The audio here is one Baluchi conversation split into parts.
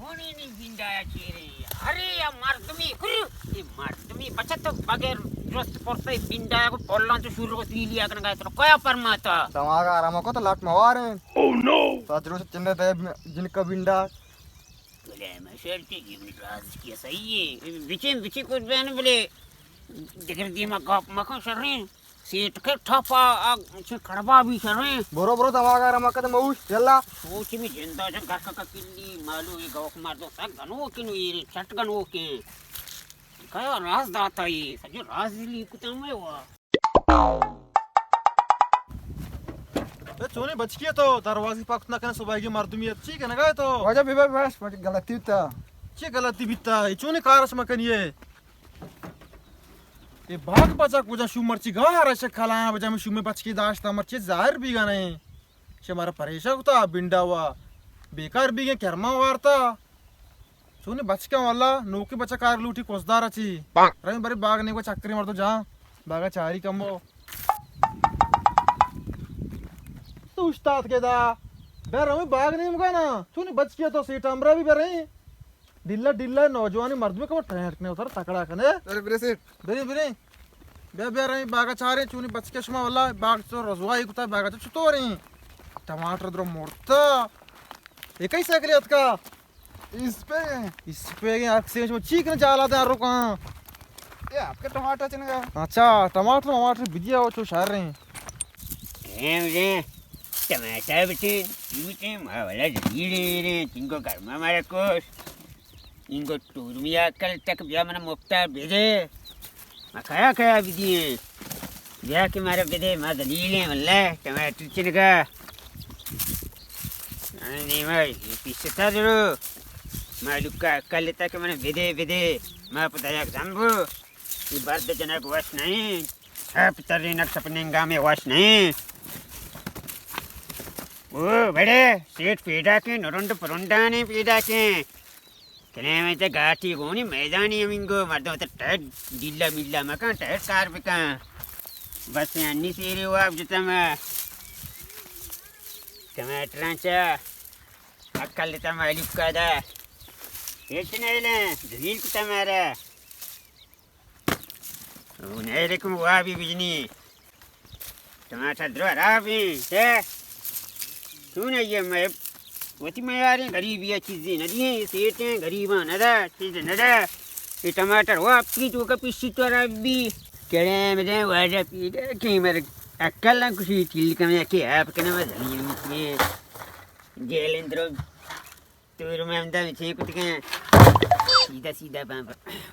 ہونی نی بنڈایا چیرے۔ ارے یا مردمی کر، یہ مردمی بچت بغیر جست پرسے بنڈایا کو پولان تو شروع کو تیلیا کنگا تو کیا پرماتا؟ دماغ آرام کو تو لٹ موارے۔ او نو! ساترو سے چندے تے جن کا بنڈا۔ بلے میں شرطی جیونی راز کی صحیح ہے۔ بچیں بچیں کچھ بہن بلے دگر دیما گپ مکن شریں۔ سیٹ کے ٹھپا آ چھ کڑبا بھی شریں۔ برو برو دماغ آرام کت موش یلا۔ سوچ میں جندا جن گھر کا کلی مالو یہ گوک مار دو سک گنو کے نو یہ چٹ گنو کے۔ کیا راز داتا یہ سجو راز لی کتا میں وا۔ اے چونی بچکی تو دروازی پاکت نہ کنے صبح کی مردمی ات چی کنگا تو؟ واجہ بے بے بس مجھے غلطی تا۔ چی غلطی بیتا؟ اے چونی کارش مکنی ہے؟ اے باغ بچا کجا شو مرچی گار شکلاں بجا میں شو میں بچکی داشتا مرچی ظاہر بیگا نہیں۔ چہ مارا پریشان کتا بنڈا وا بیکار بیگیں کرما وارتا۔ چونی بچکاں واللہ نوکی بچا کار لوٹی کوزدار چی۔ رمی بری باغ نیگو چکری مردو جان باغا چاری کمو۔ تو استاد کے دا بے رمی باغ نیمگا نا۔ چونی بچکی تو سیٹ امرا بھی بریں۔ ڈلا ڈلا نوجوانی مردم کمو ٹرینڈ کنے اتر تکڑا کنے۔ ارے برے سیٹ۔ بریں بریں۔ بیا بیا رہی باغا چاریں چونی بچکے شما واللہ باغ تو رزوائی کتا باغا تو چطوریں؟ ٹماٹر درو مرتا۔ اے کئی سائیکل اتکا؟ اس پہ۔ اس پہ گئے اکسے شما چی کنے جالا دے رکاں؟ اے آپ کے ٹماٹر چنگا؟ اچھا ٹماٹر ٹماٹر بدیا ہو چو شہر رہے ہیں۔ ایم جے ٹماٹر بچیں، بچیں ما والا جلیلے رہے تنگو گرما مارا کوش۔ اینگو ٹورمی عقل تک بیا من مفتا بدے۔ ما کیا کیا بدییں؟ بیا کہ مارا بدے، ما ذلیلیں واللہ، ٹماٹر چنگا۔ آنے نیمہ پیستا درو۔ ما لکا عقل تک من بدے، بدے۔ ما پدا یک زنبو۔ یہ برد جنگ وش نہیں۔ ہپ ترینک سپننگا میں وش نہیں۔ او بڑے، سیٹ پیدا کے، نرنڈ پرنڈانے پیدا کے۔ کنے میں تے گاٹی گونی میدانی ہمینگو مردم تے ٹیٹ ڈیلا میلا مکان ٹیٹ کار بکن۔ بس انی سیری واب جتا میں۔ ٹماٹراں چا عقل تا مالک کا دا۔ ہیچ نہیں لیں، دلیل کتا مارا۔ او نہیں رکم وابی بجنی۔ ٹماٹر درو رابیں، تے؟ چون ہے یہ میں وتی میاریں غریبی ہے چیزیں نہ دییں، یہ سیٹیں غریباں نہ دا، چیز نہ دا۔ یہ ٹماٹر وہ آپ کی تو کا پیسی تو رابی۔ کڑے میں دے واجہ پیدا کہ مر عقل نہ کسی چیل کم یا کہ آپ کنا میں زمین میں جیل اندرو۔ تو رو میں ہمدا میں چین کتگیں۔ سیدھا سیدھا بان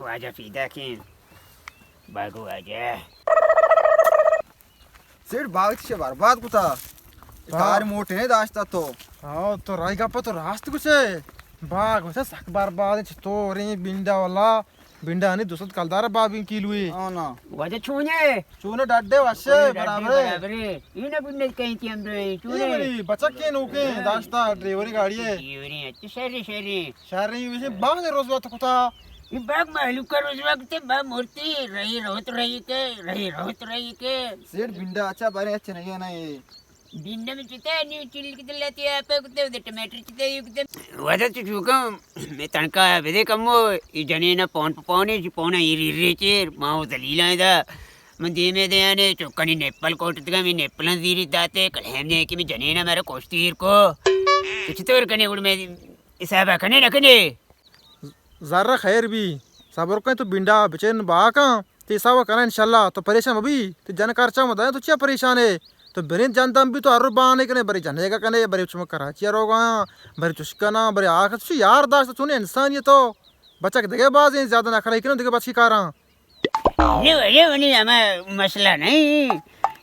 واجہ پیدا کیں۔ باگو واجہ۔ سیٹ باغ چے برباد کتا۔ ہاں۔ کار موٹے نہیں داشتا تو۔ ہاں، تو رائی گپا تو راست گوشے۔ باغ وسا سک برباد چطوریں بنڈا والا۔ بنڈانی دو سد کلدار بابیں کیلوے۔ ہاں نا۔ واجہ چونے؟ چونے ڈڈے وشے برابرے۔ برابرے۔ این بنڈ کہیں تی ہم دوئیں۔ چونے؟ بچک کے نوکے داشتا ڈریوری گاڑی ہے۔ ڈریوری ہے۔ تو شہری شہری۔ شہری ویسے باغ روز وقت کتا۔ یہ باغ مہلوک کا روز وقت باغ مورتی رہی روت رہی کے، رہی روت رہی کے۔ سیٹ بنڈا اچھا بارے اچھے نہیں ہے نا یہ۔ بنڈ میں چتے نیو چیل کی دلاتی ہے، آپ کو تے ٹماٹر چتے یو کتے۔ واجہ تو چوکا میں تنکا بدے کمو، یہ جنینا پون پونے، جی پونا یہ ری ری چیر، ماو دلیل ہے دا۔ من دیمے دے آنے، چوکانی نیپل کوٹ تگا، میں نیپلان زیری داتے، کلہم نے کہ میں جنینا میرا کوشتیر کو۔ تو چطور کنے گڑ میں حسابہ کنے نہ کنے؟ زر خیر بی، صبر کن تو بنڈا بچین باکاں۔ تی حساب کناں انشاءاللہ، تو پریشان مبی، تی جن کارچا مدائیں تو چیا پریشان ہے؟ تو برین جان دم بی تو ہر رو بانے کنے، بری جنے کا کنے، بری چم کراچی روگا، بری چشکنا، بری آخر چو یار داشت چونے انسان یہ تو۔ بچک دگے بازیں زیادہ نہ کھڑائی کنو دگے بچی کاراں۔ یہ، یہ منی ہما مسئلہ نہیں۔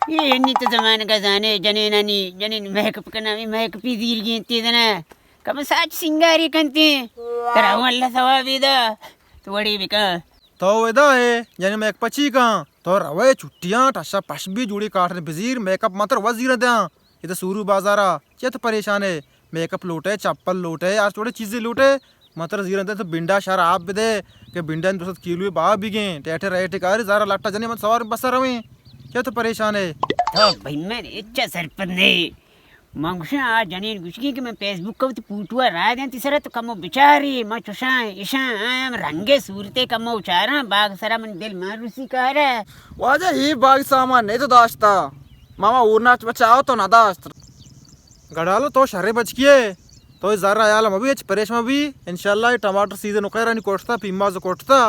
یہ انی تو زمان کا زانے، جنینانی، جنین میک اپ کنا، میک اپ ہی دیر گینتی دنا۔ کم ساچ سنگاری کنتی۔ ترا ہوں اللہ ثوابی دا۔ تو وڑی بکن۔ تو ادا ہے، یعنی میک پچی کن۔ تو روے چھٹیاں، ٹشا پش بی جوڑی کاٹن بزیر، میک اپ متر وزیر دیاں۔ ادا سورو بازارا، چے تو پریشان ہے؟ میک اپ لوٹے، چپل لوٹے، یار چوڑے چیزیں لوٹے۔ متر زیرن دے تو بنڈا شر آپ بدے کہ بنڈا دو سد کیلو بہا بگیں، ٹیٹے ریٹ کاری زارا لٹا جنے من سوار بسر رویں۔ چے تو پریشان ہے؟ تو بھائی میں اچھا سرپد نہیں۔ من گوشاں، آ جنین گوشگی کہ من فیس بک ءَ وتی پوٹو ءَ راہ دیں تئی سرا، تو کمو بچاری، من چوشاں اشاں آیاں رنگے صورتے کمو چاراں، باغ سرا من دل من روسی کارا۔ واجہ، اے باغ سامان نہیں تو داشتا، ماما اورناچ بچاؤ تو نہ داشت۔ گڑالو، تو شرے بچکی ئے، تو اے زر ءِ ہیال ءَ مہ بی، ہچ پریش مہ بی۔ انشاءاللہ اے ٹماٹر سیزن ءَ خیر انی کوٹتا، پیماز کوٹتا،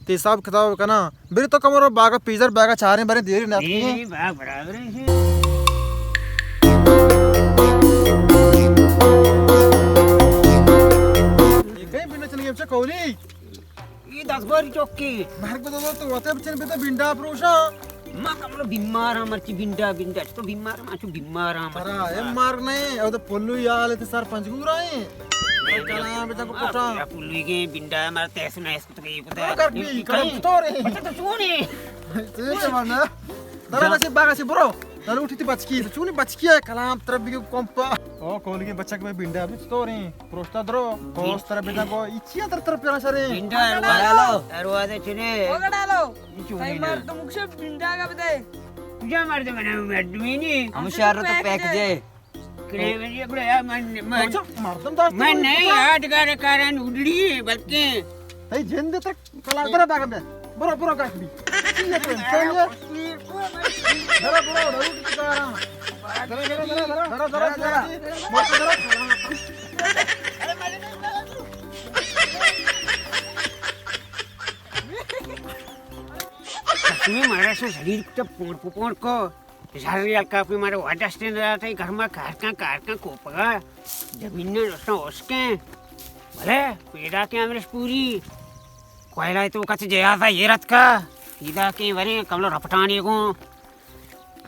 تے حساب کتاب کناں۔ بری تو کمو رو باغ ءَ پیزر، باغ ءَ چاریں، بریں دیری نہ جی، کنیں۔ جی، باغ برابر ہے جی۔ اے کئی بنڈا چنگی ہمچہ کولی؟ اے دزگواری چوکی۔ مرگ بدا تو وتے بچن بدا بنڈا پروشا۔ ما کملو بیمار ہاں، مرچی بنڈا، بنڈا۔ تو بیمار ہاں، ما چو بیمار ہاں، مرچی ترا اے بیمار۔ مار نہیں، او تو پلو یال تے سر پنجگور آئیں۔ کلام بچن کو کٹا۔ پلو گے بنڈا مر تیس نہ اس تو یہ پتہ۔ کر بھی، کلام تو رے۔ اچھا تو چونی؟ تے تے مانا۔ درا جا۔ بچے باغ سے برو۔ نہ لوٹی تی بچکی، تو چونی بچکی ہے، کلام تر بگی کمپا۔ او کولگی بچک بے بنڈا بچ تو رے۔ پروشتا درو، کوس تر بدن کو، اچیا تر تر پیرا شرے۔ بنڈا اروا-، اروا دے چنے۔ وگڑا لو۔ اے چونی تئی نا۔ مردم کشے بنڈا کا بدے۔ کجا مردم ہے نا، مردمی نہیں۔ ہم شہر تو پیک جے۔ کرے بجے گڑا یا من، من، اچھا، مردم داشت من نہیں، یادگار کاران اڈڑی، بلکہ۔ تئی جند تک کلا درا باغ میں۔ برو، برو، کاش بھی۔ چیئے تو انسان ہے۔ درا، برو، درا، درا، درا۔ درا، درا، درا، درا۔ درا، درا، درا۔ مت درا۔ کسمی مارا سے شریر کو پونڈ کو، پونڈ کو۔ شریر ہلکا پی مارا واڈا سٹینڈ رہا تھا، گھر میں کار کن، کار کن کوپگا۔ زمین نے دوستاں اس کے۔ بھلے، پیدا کے امرش پوری۔ کوئلہ تو کچھ جہازا یہ رت کا۔ سیدھا کے ورے کملو رپٹانے کو۔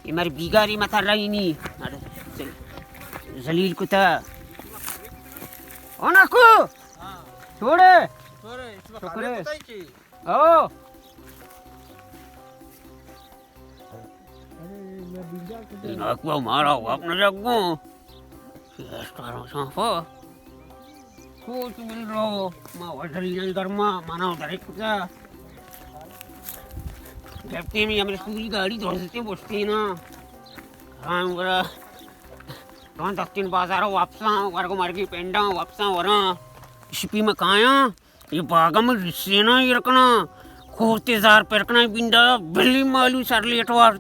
اے مری بیگاری متا رہی نی۔ ذلیل کتا۔ او ناکو۔ چھوڑے۔ شکرے۔ او۔ ناکو مارا واپ نہ جاگو۔ شیشتاروں شانفا۔ کوچ مل رہو، ما وزرین گرما، منا درک کتا۔ جبتے میں ہمیں سوری گاڑی دوستے بوستے نا۔ ہاں، ورا۔ تو دستین بازار واپساں، ورگو مرگی پنڈاں واپساں وراں۔ شپی میں کایاں، یہ باغا میں رسینا یہ رکھنا۔ کورتے زار پر کنا بنڈا، بلی مالو سر لیٹ وار۔